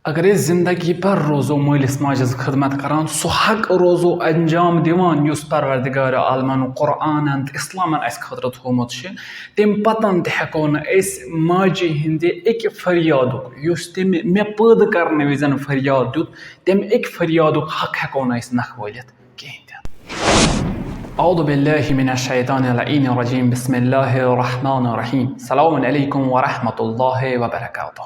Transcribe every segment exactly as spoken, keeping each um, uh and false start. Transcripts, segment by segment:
اگر أسۍ زندگی بھر روزو مٲلِس ماجہِ ہٕنٛز خدمت کران، سُہ حق روزو انجام دِوان یُس پروردگار عالمن قرآنن تہٕ اسلامن اسہِ خٲطرٕ تھوٚومُت چھُ، تَمہِ پتن تہِ ہٮ۪کو نہٕ أسۍ ماجہِ ہٕنٛدِ اَکہِ فریادُک، یُس تٔمۍ مےٚ پٲدٕ کرنہٕ وِزن فریاد دیُت، تَمہِ اَکہِ فریادُک حق ہٮ۪کو نہٕ أسۍ نکھٕ وٲلِتھ کِہیٖنۍ تہِ نہٕ۔ اعوذ باللہ من الشیطان اللعین الرجیم، بسم اللہ الرحمن الرحیم، السلام علیکم ورحمۃ اللہ وبرکاتہ۔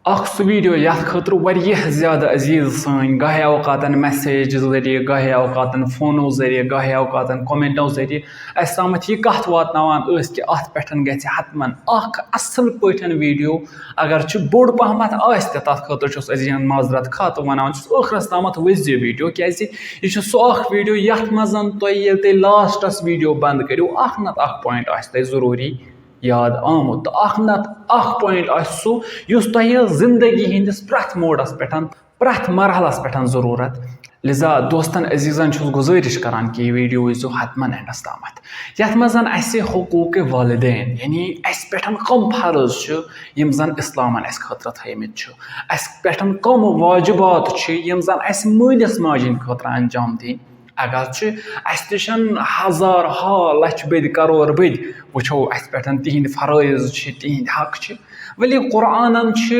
اکھ سُہ ویڈیو یتھ خٲطرٕ واریاہ زیادٕ عزیز سٲنۍ گاہے اوقاتن میسیج ذٔریعہٕ، گاہے اوقاتن فونو ذٔریعہٕ، گاہے اوقاتن کومنٹو ذٔریعہٕ اسہِ تامتھ یہِ کتھ واتناوان ٲسۍ کہِ اتھ پٮ۪ٹھ گژھِ حتمن اکھ اصل پٲٹھۍ ویڈیو۔ اگر چھُ بوٚڑ پہمتھ آسہِ تہِ، تتھ خٲطرٕ چھُس عزیزن معذرت خواہ تہٕ ونان چھُس ٲخرس تامتھ وٕچھ زِ ویڈیو، کیازِ یہِ چھُ سُہ اکھ ویڈیو یتھ منٛز تۄہہِ ییٚلہِ تُہۍ لاسٹس ویڈیو بند کٔرِو، اکھ نتہٕ اکھ پوینٹ آسہِ تۄہہِ ضروٗری یاد آمُت۔ تہٕ اکھ نتہٕ اکھ پوینٹ آسہِ سُہ یُس تۄہہِ زندگی ہٕنٛدِس پرٛٮ۪تھ موڈس پٮ۪ٹھ، پرٛٮ۪تھ مرحلس پٮ۪ٹھ ضروٗرت۔ لذا دوستن عزیزن چھُس گُزٲرِش کران کہِ یہِ ویڈیو وٕچھزیو حتمن اینڈس تامتھ، یتھ منٛز اسہِ حقوق والدین، یعنی اسہِ پٮ۪ٹھ کم فرض چھِ یِم زن اسلامن اسہِ خٲطرٕ تھٲومٕتۍ چھِ، اسہِ پٮ۪ٹھ کم واجبات چھِ یِم زن اسہِ مٲلِس ماجہِ ہٕنٛدِ خٲطرٕ انجام دِنۍ۔ اگرچہِ اسہِ تہِ چھنہٕ ہزار ہا لچھ بٔدۍ کرور بٔدۍ وٕچھو اسہِ پٮ۪ٹھ تِہنٛدۍ فرٲیض چھِ، تِہنٛدۍ حق چھِ، ولی قرآنن چھِ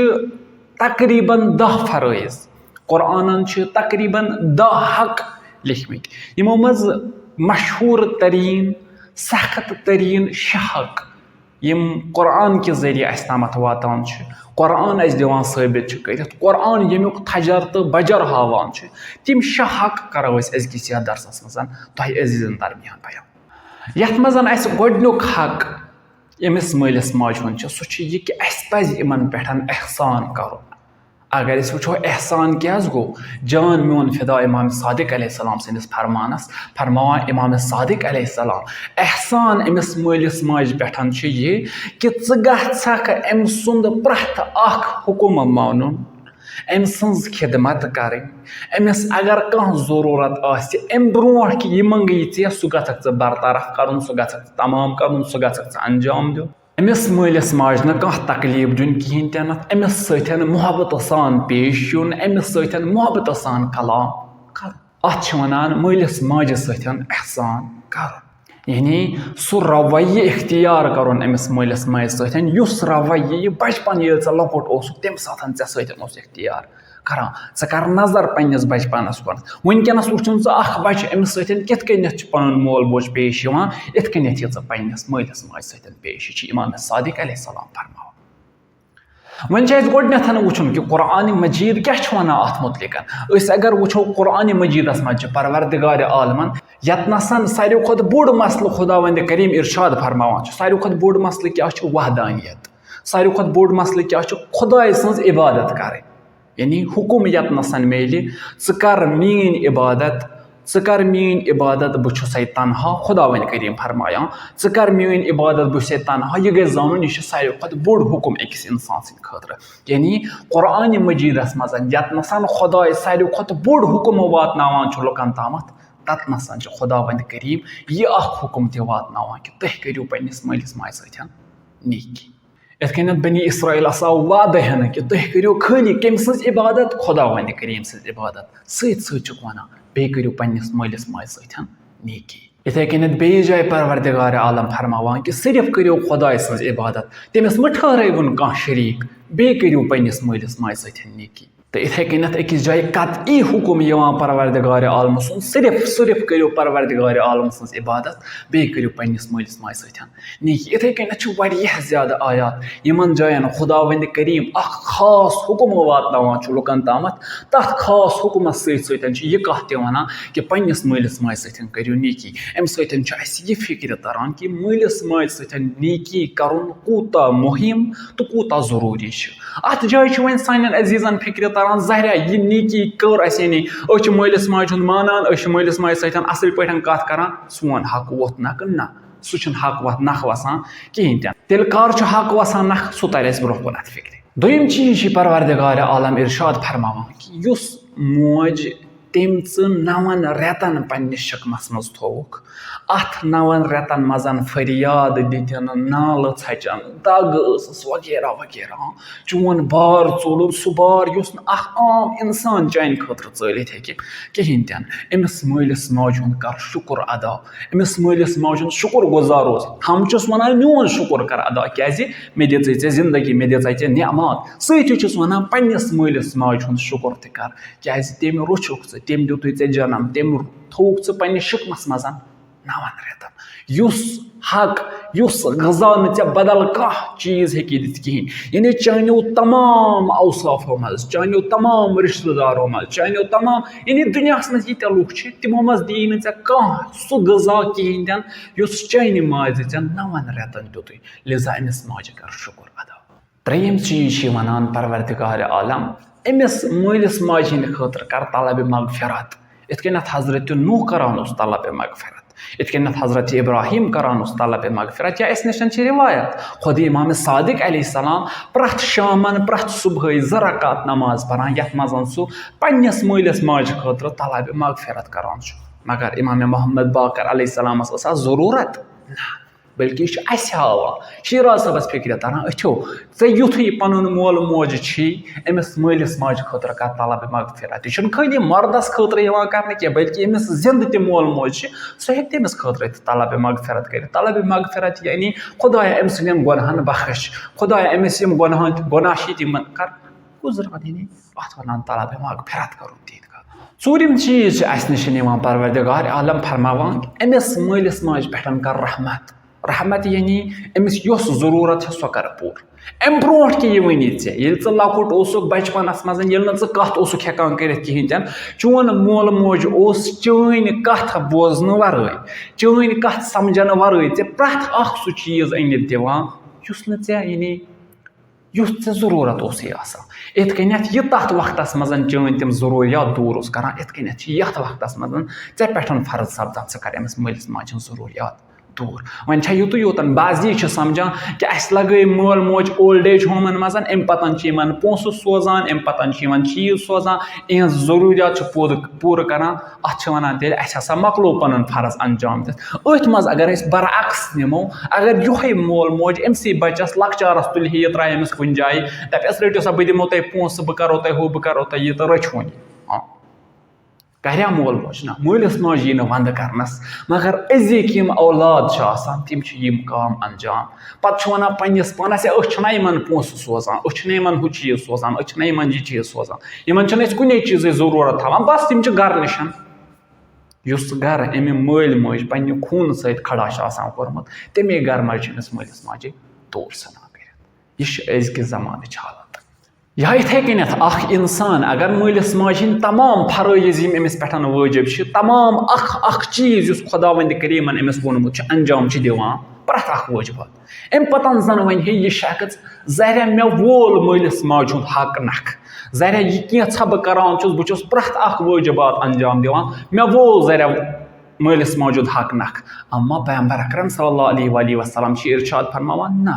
تقریباً دَہ فرٲیض، قرآنن چھِ تقریباً دَہ حق لیکھمٕتۍ، یِمو منٛز مشہوٗر تریٖن، سخت تریٖن شےٚ حق یِم قرآن کہِ ذٔریعہٕ اَسہِ تامَتھ واتان چھِ، قرآن اَسہِ دِوان ثٲبِت چھُ کٔرِتھ، قرآن ییٚمیُک تھجر تہٕ بجر ہاوان چھُ، تِم شےٚ حق کَرو أسۍ أزکِس یَتھ درسَس منٛز تۄہہِ عزیٖزَن درمیان بیان۔ یَتھ منٛز اَسہِ گۄڈٕنیُک حق أمِس مٲلِس ماجہِ ہُنٛد چھُ، سُہ چھُ یہِ کہِ اَسہِ پَزِ یِمَن پٮ۪ٹھ احسان کَرُن۔ اگر أسۍ وٕچھو احسان کیٛاہ حظ گوٚو، جان میون فدا امام صادق علیہ السلام سٕنٛدِس فرمانس، فرماوان امام صادق علیہ السلام، احسان أمِس مٲلِس ماجہِ پٮ۪ٹھ چھُ یہِ کہِ ژٕ گژھکھ أمۍ سُنٛد پرٛٮ۪تھ اکھ حُکم مانُن، أمۍ سٕنٛز خدمت کرٕنۍ، أمِس اگر کانٛہہ ضروٗرت آسہِ، اَمہِ برونٛٹھ کہِ یہِ منٛگہِ ژےٚ، سُہ گژھکھ ژٕ برطرف کرُن، سُہ گژھکھ ژٕ تمام کرُن، سُہ گژھکھ ژٕ انجام دیُن۔ أمِس مٲلِس ماجہِ نہٕ کانٛہہ تکلیٖف دیُن کِہیٖنۍ تہِ نہٕ، أمِس سۭتۍ محبتہٕ سان پیش یُن، أمِس سۭتۍ محبتہٕ سان کلام کرُن۔ اَتھ چھِ وَنان مٲلِس ماجہِ سۭتۍ احسان کرُن۔ یعنی سُہ رویہِ اختیار کرُن أمِس مٲلِس ماجہِ سۭتۍ، یُس رویہِ یہِ بچپن ییٚلہِ ژٕ لۄکُٹ اوسُکھ، تَمہِ ساتہٕ ژےٚ سۭتۍ اوس اختیار کران۔ ژٕ کر نظر پننِس بچپنس کُن۔ وٕنکیٚنس وٕچھُن ژٕ اکھ بچہِ، أمِس سۭتۍ کِتھ کٔنٮ۪تھ چھُ پنُن مول موج پیش یِوان، اِتھ کٔنٮ۪تھ یہِ ژٕ پننِس مٲلِس ماجہِ سۭتۍ پیش۔ یہِ چھُ امام صادق علیہ السلام فرماوان۔ وۄنۍ چھُ اَسہِ گۄڈٕنٮ۪تھ وٕچھُن کہِ قرآن مجید کیٛاہ چھُ وَنان اَتھ مُتعلِق۔ أسۍ اگر وٕچھو قرآن مجیدس منٛز چھِ پروردگار عالمن یتنَسَن ساروی کھۄتہٕ بوٚڑ مسلہٕ خداوند کریم ارشاد فرماوان چھُ، ساروی کھۄتہٕ بوٚڑ مسلہٕ کیٛاہ چھُ؟ وحدانیت۔ ساروی کھۄتہٕ بوٚڑ مسلہٕ کیٛاہ چھُ؟ خداے سٕنٛز عبادت کرٕنۍ۔ یعنی حکم یتنَسَن میلہِ، ژٕ کر میٲنۍ عبادت، ژٕ کر میٲنۍ عبادت، بہٕ چھُسے تنہا۔ خداوند کریم فرمایان، ژٕ کر میٲنۍ عبادت، بہٕ چھُسے تنہا۔ یہِ گژھِ زانُن، یہِ چھُ ساروی کھۄتہٕ بوٚڑ حکم أکِس انسان سٕنٛدِ خٲطرٕ۔ یعنی قرآن مجیدس منٛز یتنَسَن خداے ساروی کھۄتہٕ بوٚڑ حکم واتناوان چھُ لُکن تامتھ، تتنَسَن چھُ خداوند کریم یہِ اکھ حکم تہِ واتناوان کہِ تُہۍ کٔرِو پننِس مٲلِس ماجہِ سۭتۍ نیکی۔ یِتھ کٔنٮ۪تھ بنی اسرائیل آسا وعدٕ ہٮ۪نہٕ کہِ تُہۍ کٔرِو خٲلی کٔمۍ سٕنٛز عبادت؟ خداوند کریم سٕنٛز عبادت۔ سۭتۍ سۭتۍ چھُکھ وَنان، بیٚیہِ کٔرِو پننِس مٲلِس ماجہِ سۭتۍ نیکی۔ یِتھے کٔنٮ۪تھ بیٚیِس جایہِ پروردگار عالم فرماوان کہِ صرف کٔرِو خداے سٕنٛز عبادت، تٔمِس مہٕ ٹھہرٲوُن کانٛہہ شریٖک، بیٚیہِ کٔرِو پننِس مٲلِس ماجہِ سۭتۍ نیکی۔ تہٕ یِتھے کٔنٮ۪تھ أکِس جایہِ قطعی حکم یِوان پروردگار عالم سُنٛد، صرف، صرف کٔرِو پروردگار عالم سٕنٛز عبادت، بیٚیہِ کٔرِو پننِس مٲلِس ماجہِ سۭتۍ نیکی۔ یِتھے کٔنٮ۪تھ چھُ واریاہ زیادٕ آیات، یِمن جاین خداوند کریم اکھ خاص حکم واتناوان چھُ لُکن تامتھ۔ تتھ خاص حکمس سۭتۍ سۭتۍ چھُ یہِ کتھ تہِ ونان کہِ پننِس مٲلِس ماجہِ سۭتۍ کٔرِو نیکی۔ امہِ سۭتۍ چھُ اسہِ یہِ فکرِ تران کہِ مٲلِس ماجہِ سۭتۍ نیکی کرُن کوٗتاہ مُہِم تہٕ کوٗتاہ ضروٗری چھُ۔ اتھ جایہِ چھُ وۄنۍ سانٮ۪ن عزیزن فکرِ تران، ظاہرہ یہِ نیکی کٔر اسہِ، یعنی أسۍ چھِ مٲلِس ماجہِ ہُنٛد مانان، أسۍ چھِ مٲلِس ماجہِ سۭتۍ اصل پٲٹھۍ کتھ کران، سون حق ووٚتھ نکھٕ؟ نہ، سُہ چھُنہٕ حق وتھ نکھٕ وسان کِہینۍ تہِ نہٕ۔ تیٚلہِ کر چھُ حق وسان نکھٕ؟ سُہ ترِ اسہِ برونٛہہ کُن اتھ فکرِ۔ دوٚیِم چیٖز چھُ پروردگار عالم ارشاد فرماوان کہِ یُس موج تٔمۍ ژٕ نَوَن رٮ۪تَن پنٛنِس شِکمَس منٛز تھووُکھ۔ اَتھ نَوَن رٮ۪تَن منٛز فریاد دِتِن، نالہٕ ژھَچَن، دَگ ٲسٕس وغیرہ وغیرہ۔ چون بار ژوٚلُن، سُہ بار یُس نہٕ اَکھ عام اِنسان چانہِ خٲطرٕ ژٲلِتھ ہیٚکہِ کِہیٖنۍ تہِ نہٕ۔ أمِس مٲلِس ماجہِ ہُنٛد کَر شُکُر ادا۔ أمِس مٲلِس ماجہِ ہُنٛد شُکُر گُزار روز۔ ہم چھُس وَنان، میون شُکُر کَر ادا، کیٛازِ مےٚ دِژٕے ژےٚ زِندگی، مےٚ دِژَے ژےٚ نعمات۔ سۭتی چھُس وَنان، پنٛنِس مٲلِس ماجہِ ہُنٛد شُکُر تہِ کَر، کیٛازِ تٔمۍ روٚچھُکھ ژٕ، تٔمۍ دیُتُے ژےٚ جنم، تٔمۍ تھووُکھ ژٕ پنٛنِس شِکمَس منٛز نَوَن رٮ۪تَن۔ یُس حق، یُس غذا نہٕ ژےٚ بدل کانٛہہ چیٖز ہیٚکہِ دِتھ کِہیٖنۍ، یعنی چانیو تمام اوصافو منٛز، چانیو تمام رِشتہٕ دارو منٛز، چانیو تمام، یعنی دُنیاہَس منٛز ییٖتیٛاہ لُکھ چھِ، تِمو منٛز دِیی نہٕ ژےٚ کانٛہہ سُہ غذا کِہیٖنۍ تہِ نہٕ، یُس چانہِ ماجہِ ژےٚ نَوَن رٮ۪تَن دیُتُے۔ لہذا أمِس ماجہِ کَر شُکُر ادا۔ ترٛیٚیِم چیٖز چھِ وَنان پروردگار عالم، أمِس مٲلِس ماجہِ ہِنٛدِ خٲطرٕ کَر طلب مغفرت۔ یِتھ کٔنٮ۪تھ حضرت نوح کران اوس طلب مغفرت، یِتھ کٔنٮ۪تھ حضرت ابراہیم کران اوس طلب مغفرت، یا اَسہِ نِش چھِ روایت، خود امام صادق علیہ السلام پرٛٮ۪تھ شامَن، پرٛٮ۪تھ صُبحٲے زٕ رکعت نماز پران، یَتھ منٛز سُہ پنٛنِس مٲلِس ماجہِ خٲطرٕ طلب مغفرت کران چھُ۔ مگر امام محمد باقر علیہ السلامَس ٲس اَتھ ضروٗرت؟ نہ۔ بلکہِ یہِ چھُ اَسہِ ہاوان، شیراز صٲبَس فِکرِ تَران أتھیو۔ ژےٚ یُتھُے پَنُن مول موج چھِی، أمِس مٲلِس ماجہِ خٲطرٕ کَر طلب مغفرت۔ یہِ چھُنہٕ خٲلی مردَس خٲطرٕ یِوان کَرنہٕ کینٛہہ، بلکہِ أمِس زِندٕ تہِ مول موج چھِ، سُہ ہیٚکہِ تٔمِس خٲطرٕ تہِ طلب مغفرت کٔرِتھ۔ طلب مغفرت یعنی، خۄدایا، أمۍ سٕنٛدٮ۪ن گۄناہَن بخش، خۄدایا، أمِس یِم گۄناہ، گۄناہ چھِ تِمَن کَر گُزران، یعنی اَتھ وَنان طلب مغفرت کَرُن تِہِنٛدِ خٲطرٕ۔ ژوٗرِم چیٖز چھِ اَسہِ نِش یِوان پروردگار عالم فرماوان، أمِس مٲلِس ماجہِ پٮ۪ٹھ کَر رحمت۔ رحمت یعنی أمِس یۄس ضروٗرت چھِ، سۄ کَر پوٗرٕ۔ اَمہِ برونٛٹھ کہِ یہِ ؤنی ژےٚ، ییٚلہِ ژٕ لۄکُٹ اوسُکھ بَچپَنَس منٛز، ییٚلہِ نہٕ ژٕ کَتھ اوسُکھ ہٮ۪کان کٔرِتھ کِہیٖنۍ تہِ نہٕ، چون مول موج اوس چٲنۍ کَتھ بوزنہٕ وَرٲے، چٲنۍ کَتھ سَمجھنہٕ وَرٲے ژےٚ پرٛٮ۪تھ اَکھ سُہ چیٖز أنِتھ دِوان، یُس نہٕ ژےٚ، یعنی یُس ژےٚ ضروٗرت اوسُے آسان۔ یِتھ کٔنٮ۪تھ یہِ تَتھ وقتَس منٛز چٲنۍ تِم ضروٗریات دوٗر اوس کَران، یِتھ کٔنٮ۪تھ چھِ یَتھ وقتَس منٛز ژےٚ پٮ۪ٹھ فرض سَپدان، ژٕ کَر أمِس مٲلِس ماجہِ ہِنٛز ضروٗریات دوٗر۔ وۄنۍ چھا یُتُے یوتَن؟ بعضی چھِ سَمجھان کہِ اَسہِ لَگٲے مول موج اولڈ ایج ہومَن منٛز، اَمہِ پَتَن چھِ یِمَن پونٛسہٕ سوزان، اَمہِ پَتَن چھِ یِوان چیٖز سوزان، یِہٕنٛز ضروٗریات چھِ پوٗرٕ، پوٗرٕ کَران۔ اَتھ چھِ وَنان تیٚلہِ اَسہِ ہسا مۄکلو پَنُن فرض انجام دِتھ۔ أتھۍ منٛز اگر أسۍ برعکس نِمو، اگر یِہوٚے مول موج أمۍ سٕے بَچَس لۄکچارَس تُلہِ ہے، یہِ ترٛایہِ أمِس کُنہِ جایہِ، دَپٮ۪س، "رٔٹِو سا، بہٕ دِمو تۄہہِ پونٛسہٕ، بہٕ کَرو تۄہہِ ہُہ، بہٕ کَرو تۄہہِ یہِ"، تہٕ رٔچھوُن یہِ۔ ہاں۔ کَریا مول موج؟ نہ، مٲلِس ماجہِ یی نہٕ وَندٕ کَرنَس۔ مگر أزِکۍ یِم اولاد چھِ آسان، تِم چھِ یِم کٲم انجام۔ پَتہٕ چھِ وَنان پنٛنِس پانَس، "ہے، أسۍ چھِنہ یِمَن پونٛسہٕ سوزان، أسۍ چھِنہ یِمَن ہُہ چیٖز سوزان، أسۍ چھِنہ یِمَن یہِ چیٖز سوزان، یِمَن چھِنہٕ أسۍ کُنے چیٖزٕچ ضروٗرت تھاوان، بَس تِم چھِ گَرٕ نِشَن۔" یُس گَرٕ أمۍ مٲلۍ مٲج پنٛنہِ خوٗنہٕ سۭتۍ کھڑا چھِ آسان کوٚرمُت، تَمے گَرٕ منٛز چھِ أمِس مٲلِس ماجہِ دوٗر ژھٕنان کٔرِتھ۔ یہِ چھِ أزکہِ زمانٕچ حالت۔ یا یِتھَے کٔنٮ۪تھ اَکھ اِنسان اگر مٲلِس ماجہِ ہِنٛدۍ تمام فرٲیض، یِم أمِس پٮ۪ٹھ وٲجِب چھِ، تمام اَکھ اَکھ چیٖز یُس خۄداوندِ کریٖمَن أمِس ووٚنمُت چھُ، انجام چھِ دِوان پرٛٮ۪تھ اَکھ وٲجِبات۔ اَمہِ پَتَن زَن وَنہِ ہے یہِ شخص، "ظاہرہ مےٚ وول مٲلِس ماجہِ ہُنٛد حق نَکھٕ، ظاہرہ یہِ کینٛژھا بہٕ کَران چھُس، بہٕ چھُس پرٛٮ۪تھ اَکھ وٲجِبات انجام دِوان، مےٚ وول ظاہرہ مٲلِس ماجہِ ہُنٛد حق نَکھٕ۔" اما پیغمبر اکرم صلی اللہ علیہ وآلہ وسلم چھِ ارشاد فرماوان، نہ،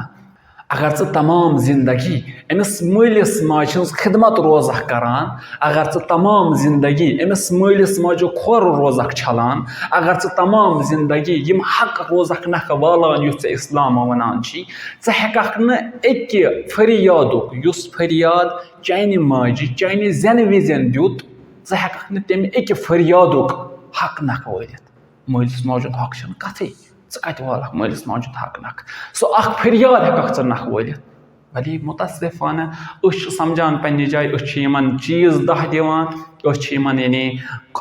اگر ژٕ تمام زندگی أمِس مٲلِس ماجہِ ہٕنٛز خدمت روزکھ کران، اگر ژٕ تمام زندگی أمِس مٲلِس ماجہِ کھۄر روزکھ چھلان، اگر ژٕ تمام زندگی یِم حق روزکھ نکھٕ والان یُس ژےٚ اسلام ونان چھی، ژٕ ہیٚککھ نہٕ اَکہِ فریادُک، یُس فریاد چانہِ ماجہِ چانہِ زٮ۪نہٕ وِزٮ۪ن دیُت، ژٕ ہیٚککھ نہٕ تَمہِ اَکہِ فریادُک حق نکھٕ وٲلِتھ۔ مٲلِس ماجہِ ہُنٛد حق چھُنہٕ کَتھٕے۔ ژٕ کَتہِ والَکھ مٲلِس ماجہِ ہُنٛد حق نَکھٕ؟ سُہ اَکھ فریاد ہٮ۪کَکھ ژٕ نَکھٕ وٲلِتھ۔ ولی مُتاسِفانہ أسۍ چھِ سَمجھان پنٛنہِ جایہِ، أسۍ چھِ یِمَن چیٖز دَہ دِوان، أسۍ چھِ یِمَن یعنی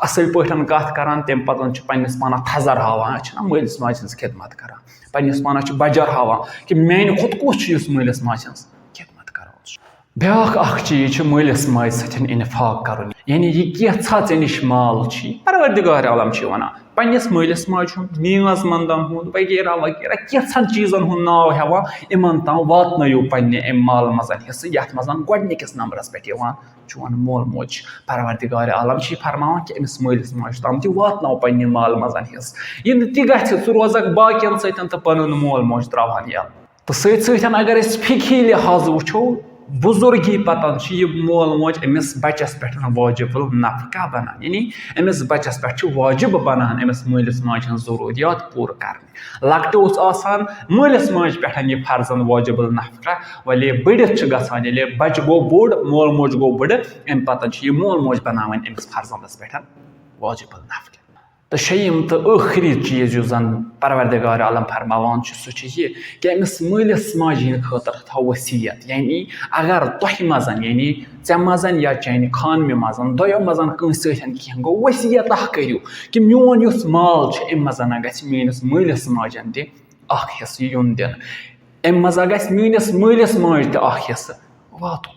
اَصٕل پٲٹھۍ کَتھ کَران، تَمہِ پَتہٕ چھِ پنٛنِس پانَس تھَزَر ہاوان، أسۍ چھِنہ مٲلِس ماجہِ ہِنٛز خدمت کَران، پنٛنِس پانَس چھِ بَجَر ہاوان کہِ میٛانہِ کھۄتہٕ کُس چھُ یُس مٲلِس ماجہِ ہِنٛز خدمت کَران چھُ۔ بیٛاکھ اَکھ چیٖز چھُ مٲلِس ماجہِ سۭتۍ اِنفاق کَرُن، یعنی یہِ کینٛژھا ژےٚ نِش مال چھُے، پروردگار عالم چھُ وَنان، پنٛنِس مٲلِس ماجہِ ہُنٛد، نیاز مندَن ہُنٛد وغیرہ وغیرہ کینٛژھن چیٖزَن ہُنٛد ناو ہٮ۪وان، یِمَن تام واتنٲیِو پنٛنہِ اَمہِ مالہٕ منٛز حصہٕ، یَتھ منٛز گۄڈٕنِکِس نمبرَس پٮ۪ٹھ یِوان چون مول موج چھُ۔ پروردگار عالم چھُ یہِ فرماوان کہِ أمِس مٲلِس ماجہِ تام تہِ واتناو پنٛنہِ مالہٕ منٛز حصہٕ۔ یہِ نہٕ تہِ گژھِ، ژٕ روزَکھ باقیَن سۭتۍ تہٕ پَنُن مول موج ترٛاوان یَلہٕ۔ تہٕ سۭتۍ سۭتۍ اگر أسۍ فقہی لحاظ وٕچھو، بُزرگی پتن چھُ یہِ مول موج أمِس بچس پٮ۪ٹھ واجب النفقہ بنان، یعنی أمِس بچس پٮ۪ٹھ چھُ واجب بنان أمِس مٲلِس ماجہِ ہٕنٛز ضروٗریات پوٗرٕ کرنہِ۔ لۄکٹہِ اوس آسان مٲلِس ماجہِ پٮ۪ٹھ یہِ فرضن واجب النفقہ، وۄنۍ ییٚلہِ بٔڑِتھ چھُ گژھان، ییٚلہِ بچہِ گوٚو بوٚڑ، مول موج گوٚو بٔڑٕ، امہِ پتن چھُ یہِ مول موج بناوان أمِس فرزندس پٮ۪ٹھ واجب النفقہ۔ تہٕ شیٚیِم تہٕ ٲخری چیٖز یُس زَن پروردگار عالم فرماوان چھُ، سُہ چھُ یہِ کہِ أمِس مٲلِس ماجہِ ہِنٛدِ خٲطرٕ تھاو وصیت، یعنی اگر تۄہہِ منٛز، یعنی ژےٚ منٛز یا چانہِ خانمہِ منٛز، دۄیو منٛز کٲنٛسہِ سۭتۍ کینٛہہ گوٚو، وصیت اکھ کٔرِو کہِ میون یُس مال چھُ، اَمہِ منٛز گژھِ میٲنِس مٲلِس ماجہِ تہِ اکھ حصہٕ یُن دِنہٕ، اَمہِ منٛز گژھِ میٲنِس مٲلِس ماجہِ تہِ اکھ حصہٕ واتُن۔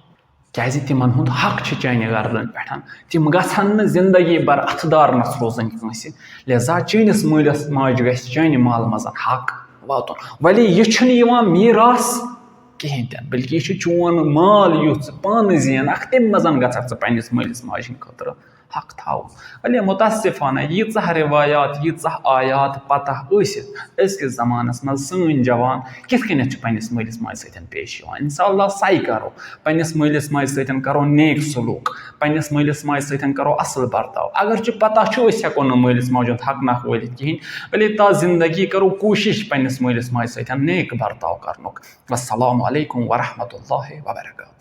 کیازِ تِمن ہُنٛد حق چھُ چانہِ گردن پٮ۪ٹھ۔ تِم گژھن نہٕ زندگی بھر اتھٕ دارنس روزٕنۍ کٲنٛسہِ۔ لہذا چٲنِس مٲلِس ماجہِ گژھِ چانہِ مال منٛز حق واتُن۔ ولی یہِ چھُنہٕ یِوان میراث کِہینۍ تہِ نہٕ، بلکہِ یہِ چھُ چون مال یُتھ ژٕ پانہٕ زینکھ، تَمہِ منٛز گژھکھ ژٕ پننِس مٲلِس ماجہِ ہٕنٛدِ خٲطرٕ حق تھاوُن۔ ولی متاسفانہ ییٖژاہ روایات، ییٖژاہ آیات پتہ ٲسِتھ أزکِس زمانس منٛز سٲنۍ جوان کِتھ کٔنٮ۪تھ چھِ پننِس مٲلِس ماجہِ سۭتۍ پیش یِوان۔ انشاءاللہ سعی کرو پننِس مٲلِس ماجہِ سۭتۍ کرو نیک سلوک، پننِس مٲلِس ماجہِ سۭتۍ کرو اصل برتاو۔ اگر چھُ پتہ چھُ أسۍ ہٮ۪کو نہٕ مٲلِس ماجہِ ہُنٛد حق نکھ وٲلِتھ کِہینۍ، ولی تا زندگی کرو کوٗشش پننِس مٲلِس ماجہِ سۭتۍ نیک برتاو کرنُک۔ والسلام علیکم ورحمۃ اللہ وبرکاتہ۔